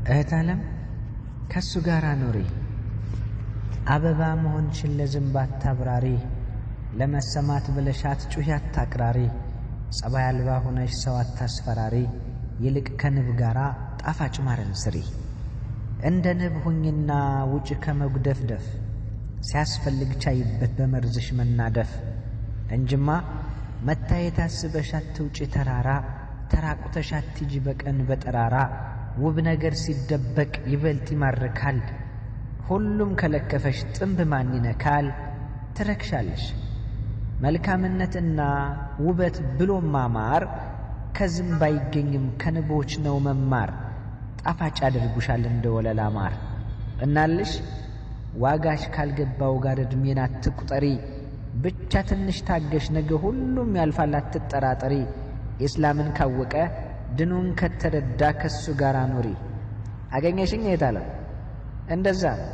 እህት ዓለም ከሱ ጋር ኑሪ። አበባ መሆንሽን ለዝንብ አታብራሪ። ለመሰማት ብለሽ አትጩኺ አታቅራሪ። ጸባይ አልባ ሆነሽ ሰው አታስፈራሪ። ይልቅ ከንብ ጋራ ጣፋጭ ማርን ስሪ። እንደ ንብ ሁኝና ውጭ ከመጉደፍደፍ፣ ሲያስፈልግ ቻይበት በመርዝሽ መናደፍ። እንጅማ መታየት አስበሽ አትውጪ ተራራ፣ ተራቁተሽ አትሂጂ በቀን በጠራራ። ውብ ነገር ሲደበቅ ይበልጥ ይማርካል። ሁሉም ከለከፈሽ ጥንብ ማን ይነካል? ትረክሻለሽ። መልካምነትና ውበት ብሎ ማማር ከዝንብ አይገኝም ከንቦች ነው መማር። ጣፋጭ ያደርጉሻል እንደ ወለላ ማር። እናልሽ ዋጋሽ ካልገባው ጋር ዕድሜን አትቁጠሪ። ብቻ ትንሽ ታገሽ፣ ነገ ሁሉም ያልፋል አትጠራጠሪ። ኢስላምን ካወቀ ድኑን ከተረዳ ከሱ ጋር ኑሪ። አገኘሽኝ እህት ዓለም፣ እንደዛ ነው።